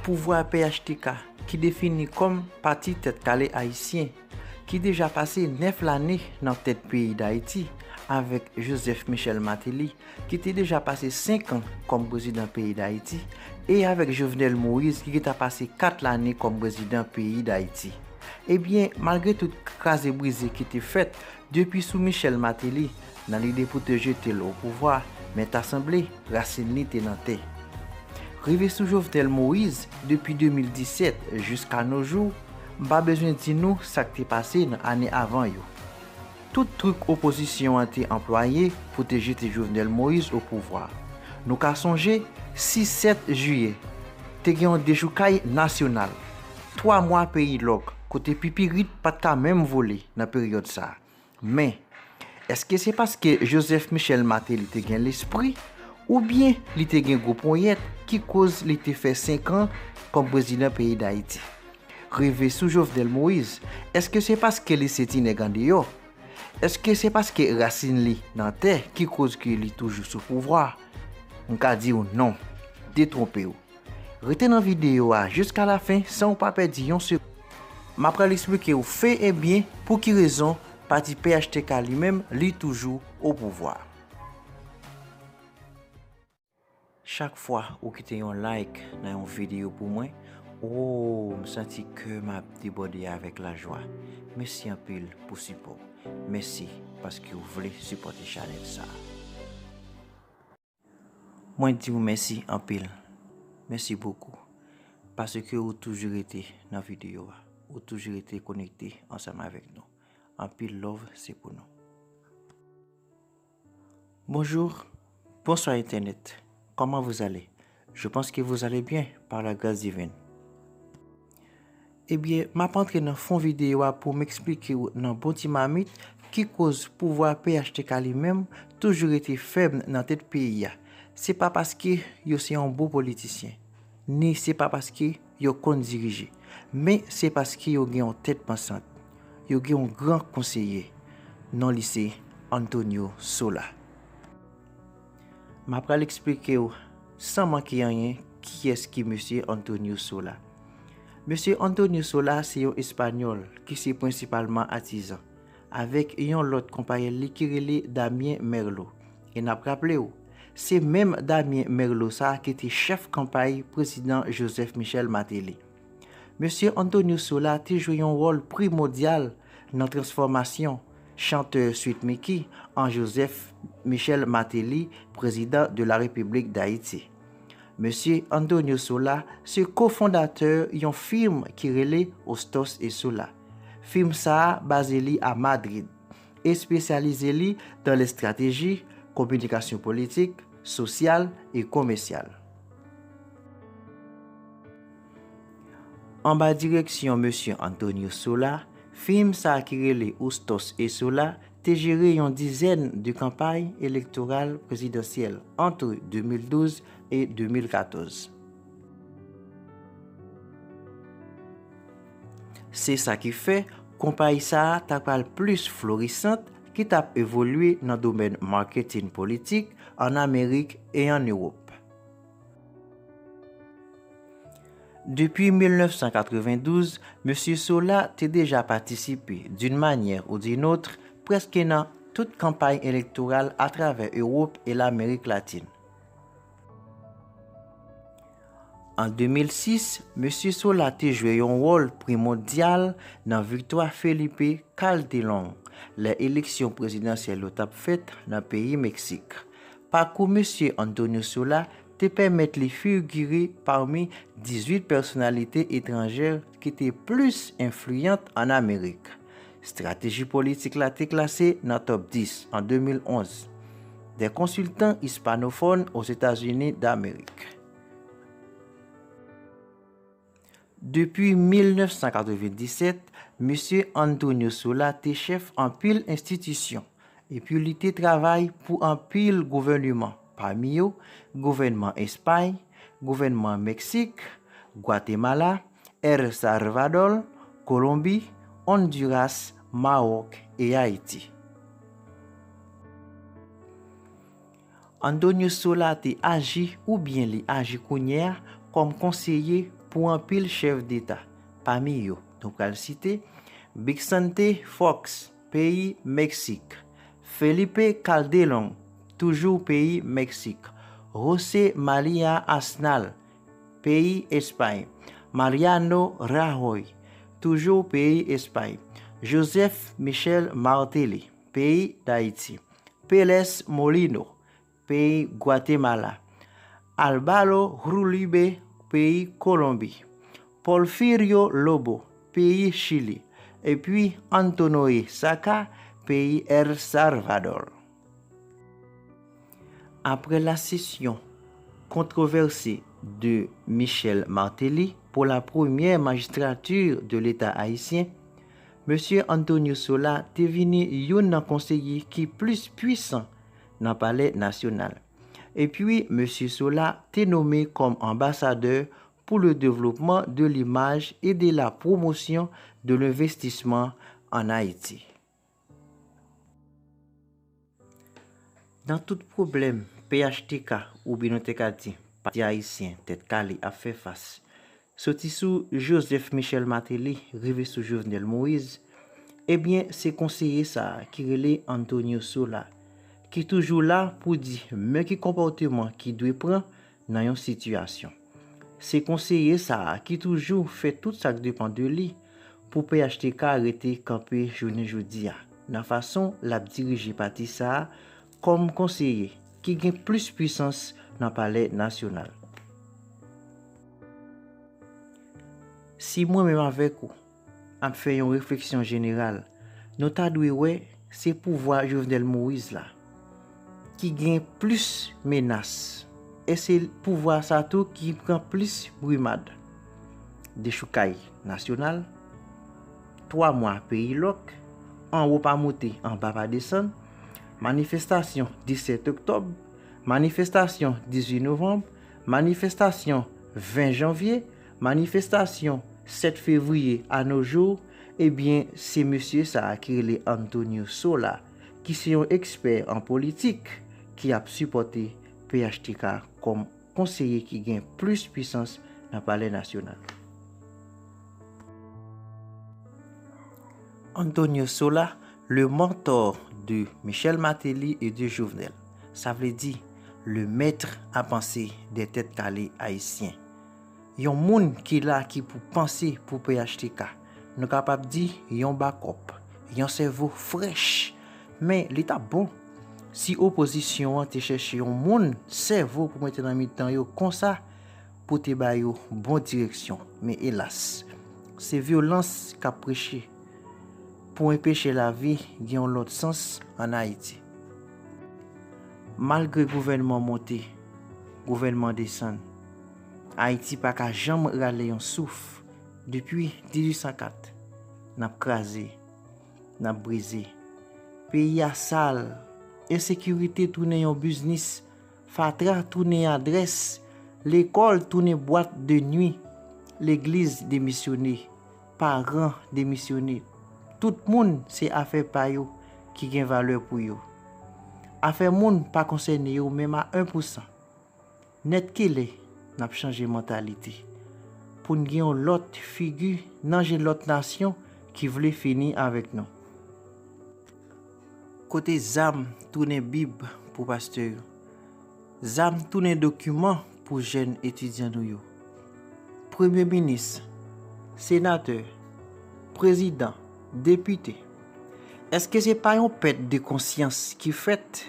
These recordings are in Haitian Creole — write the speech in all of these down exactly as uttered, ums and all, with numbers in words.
Pouvwa P H T K, ki defini kòm Pati Tèt Kale Ayisyen, ki deja pase nèf lane nan tèt peyi Dayiti, avèk Joseph Michel Martelly, ki te deja pase senk an kòm prezidan peyi Dayiti, e avèk Jovenel Moïse, ki gentan pase kat lane kòm prezidan peyi Dayiti. Ebyen, malgre tout kraze brize ki te fèt depi sou Michel Martelly, nan lide pou te jete l o pouvwa, men ta sanble rasin li te nan tè. Rive sou Jovenel Moïse, depi de mil disèt jiska no jou, m pa bezwen di nou sa k te pase nan ane avan yo. Tout trik opozisyon an te anplwaye pou te jete Jovenel Moïse o pouvwa. Nou ka sonje, sis sèt jiyè, te gen yon dechoukay nasyonal. Twa mwa peyi lòk, kote pipirit pa t ka menm vole nan peryòd sa a. Men, èske se paske Joseph Michel Martelly te gen lespri, oubyen li te gen gwo ponyèt ki koz li te fè senk an kòm prezidan peyi Dayiti? Rive sou Jovenel Moïse, èske se paske li se ti nèg andeyò? Èske se paske rasin li nan tè ki koz ke li toujou sou pouvwa? M ka di w non, detwonpe w. Rete nan videyo a jiska lafen san w pa pèdi yon segonn. M ap pral eksplike w fe e byen pou ki rezon pati P H T K li menm li toujou o pouvwa. Chak fwa ou kite yon like nan yon videyo pou mwen, o, m santi kè m ap debòde avèk lajwa. Mèsi anpil pou sipò w. Mèsi paske w vle sipòte chanèl sa a. Mwen di w mèsi anpil. Mèsi bokou. Paske ou toujou rete nan videyo a. Ou toujou rete konekte ansanm avèk nou. Anpil love se pou nou. Bonjour, bonsoir Internet. Comment vous allez? Je pense que vous allez bien, par la grâce divine. Ebyen, m ap antre nan fon videyo a pou m eksplike w nan bon ti mamit ki koz pouvwa P H T K li menm toujou rete fèb nan tèt peyi a. Se pa paske yo se yon bon politisyen, ni se pa paske yo konn dirije, men se paske yo gen yon tèt pansant. Yo gen yon gran konseye, non li se Antonio Sola. M ap pral eksplike w san manke anyen kiyès ki mesye Antonio Sola. Mesye Antonio Sola se yon Espanyòl ki se prensipalman atizan, avèk yon lòt konpayèl li ki rele Damien Merlo. E n ap raple w, se menm Damien Merlo sa a ki te chèf kanpay prezidan Joseph Michel Martelly. Mesye Antonio Sola te jwe yon wòl primòdyal nan transfòmasyon chantè Sweet Micky an Joseph Michel Martelly, président de la République d'Haïti. Mesye Antonio Sola se kofondatè yon fim ki rele Hostos e Sola. Fim sa a baze li a Madrid, espesyalize li dan lè estrateji, kominikasyon politik, sosyal e komèsyal. Anba direksyon Mesye Antonio Sola, fim sa a ki rele Hostos e Sola te jere yon dizèn de kanpay elektoral prezidansyèl ant de mil douz e de mil katòz. Se sa ki fè, konpayi sa a ta pral plis florisant ki t ap evolye nan domèn marketing politik ann Amerik e ann Ewòp. Depi mil nèf san katrevendouz, Mesye Sola te deja patisipe, d'une manière ou d'une autre, prèske nan tout kanpay elektoral atravè Ewòp e Lamerik Latin. An de mil sis, Mesye Sola te jwe yon wòl primòdyal nan viktwa Felipe Calderón lè eleksyon prezidansyèl yo t ap fèt nan peyi Meksik. Pakou Mesye Antonio Sola te pèmèt li figire pami dizuit pèsonalite etranjè ki te plis enfliyan ann Amerik. Estrateji politik la te klase nan top dis an de mil onz des consultants hispanophones aux États-Unis d'Amérique. Depi mil nèf san katrevenndisèt, Mesye Antonio Sola te chèf anpil enstitisyon, epi li te travay pou anpil gouvèneman, pami yo gouvènman Espay, gouvènman Meksik, Gwatemala, El Salvador, Kolonbi, Ondiras, Mawòk e Ayiti. Antonio Sola te aji oubyen li aji kounye a kòm konseye pou anpil chèf deta. Pami yo, nou pral site Vicente Fox, peyi Meksik, Felipe Calderón, toujou peyi Meksik, José María Aznar, peyi Espay, Mariano Rajoy, toujou peyi Espay, Joseph Michel Martelly, peyi Dayiti, Pérez Molino, peyi Gwatemala, Álvaro Uribe, peyi Kolonbi, Porfirio Lobo, peyi Chili, epi Antonio Saca, peyi El Salvador. Après la cession controversée de Michel Martelly pour la première magistrature de l'État haïtien, Mesye Antonio Sola te vini youn nan konseye ki plis pwisan nan Palè Nasyonal. Epi, Mesye Sola te nome kòm anbasadè pour le développement de l'image et de la promotion de l'investissement en Haïti. Nan tout pwoblèm P H T K, oubyen nou te ka di Pati Ayisyen Tèt Kale ap fè fas, soti sou Joseph Michel Martelly rive sou Jovenel Moïse, ebyen, se konseye sa a ki rele Antonio Sola, ki toujou la pou di men ki konpòteman ki dwe pran nan yon sitiyasyon. Se konseye sa a ki toujou fè tout sa k depann de li pou P H T K rete kanpe jounen jodi a, nan fason l ap dirije pati sa a kòm konseye ki gen plis pwisans nan Palè Nasyonal. Si mwen menm avèk ou, ap fè yon refleksyon jeneral, nou ta dwe wè se pouvwa Jovenel Moïse la ki gen plis menas, e se pouvwa sa tou ki pran plis brimad. Dechoukay nasyonal, twa mwa peyi lòk, anwo pa moute, anba pa desann, manifestasyon disèt oktòb, manifestasyon dizuit novanm, manifestasyon ven janvye, manifestasyon sèt fevriye a no jou, ebyen, se mesye sa a ki rele Antonio Sola, ki se yon ekspè an politik, ki ap sipòte P H T K kòm konseye ki gen plis pwisans nan Palè Nasyonal. Antonio Sola, le mentor de Michel Martelly et de Jovenel. Sa vle di, le maître à penser des têtes calées haïtiens. Yon moun ki la ki pou panse pou P H T K. Nou kapab di yon bakòp, yon sèvo frèch. Men li t ap bon si opozisyon an te chèche yon moun sèvo pou mete nan mitan yo konsa, pou te ba yo bon direksyon. Men elas, se vyolans k ap preche pou enpeche lavi gen yon lòt sans ann Ayiti. Malgre gouvènman monte, gouvènman desann, Ayiti pa ka janm rale yon souf. Depi dizuit san kat, n ap kraze, n ap brize. Peyi a sal, ensekirite tounen yon biznis, fatra tounen adrès, lekòl tounen bwat de nwi, legliz demisyone, paran demisyone. Tout moun se afè pa yo ki gen valè pou yo. Afè moun pa konsène yo menm a en pou san. Nèt kilè n ap chanje mantalite pou n gen yon lòt figi nan je lòt nasyon ki vle fini avèk nou. Kote zam tounen bib pou pastè yo, zam tounen dokiman pou jèn etidyan nou yo. Premye minis, senatè, prezidan, depite, èske se pa yon pèt de konsyans ki fèt?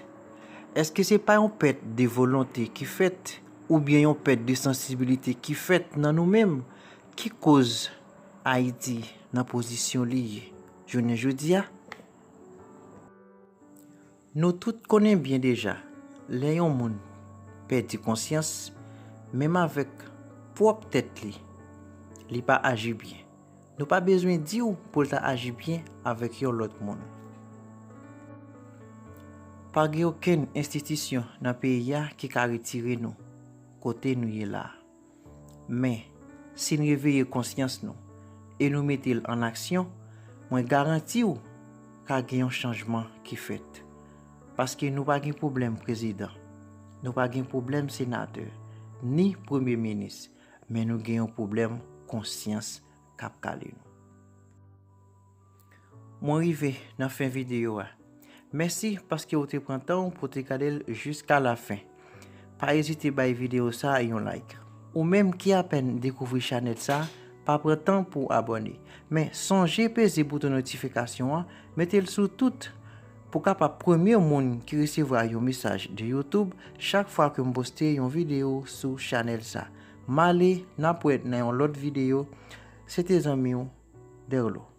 Èske se pa yon pèt de volonte ki fèt, oubyen yon pèt de sansibilite ki fèt nan nou menm, ki koz Ayiti nan pozisyon li ye jounen jodi a? Nou tout konnen byen deja, lè yon moun pèdi konsyans, menm avèk pwòp tèt li, li pa aji byen. Nou pa bezwen di w pou l ta aji byen avèk yon lòt moun. Pa gen okenn enstitisyon nan peyi a ki ka retire nou kote nou ye la a. Men, si n reveye konsyans nou e nou mete l an aksyon, mwen garanti w ka gen yon chanjman ki fèt. Paske nou pa gen pwoblèm prezidan, nou pa gen pwoblèm senatè, ni premye minis. men nou gen yon pwoblèm konsyans k ap kale nou. Mwen rive nan fen videyo a. Mèsi paske w te pran tan w pou w te gade l jiska lafen. Pa ezite bay videyo sa a yon like. Ou menm ki apèn dekouvri chanèl sa a, pa pran tan pou w abòne. Men sonje peze bouton notifikasyon an, mete l sou tout pou w kapab premye moun ki resevwa yon mesaj de YouTube chak fwa ke m poste yon videyo sou chanèl sa. M ale, n ap wè nan yon lòt videyo. Se te zanmi w, Derlo.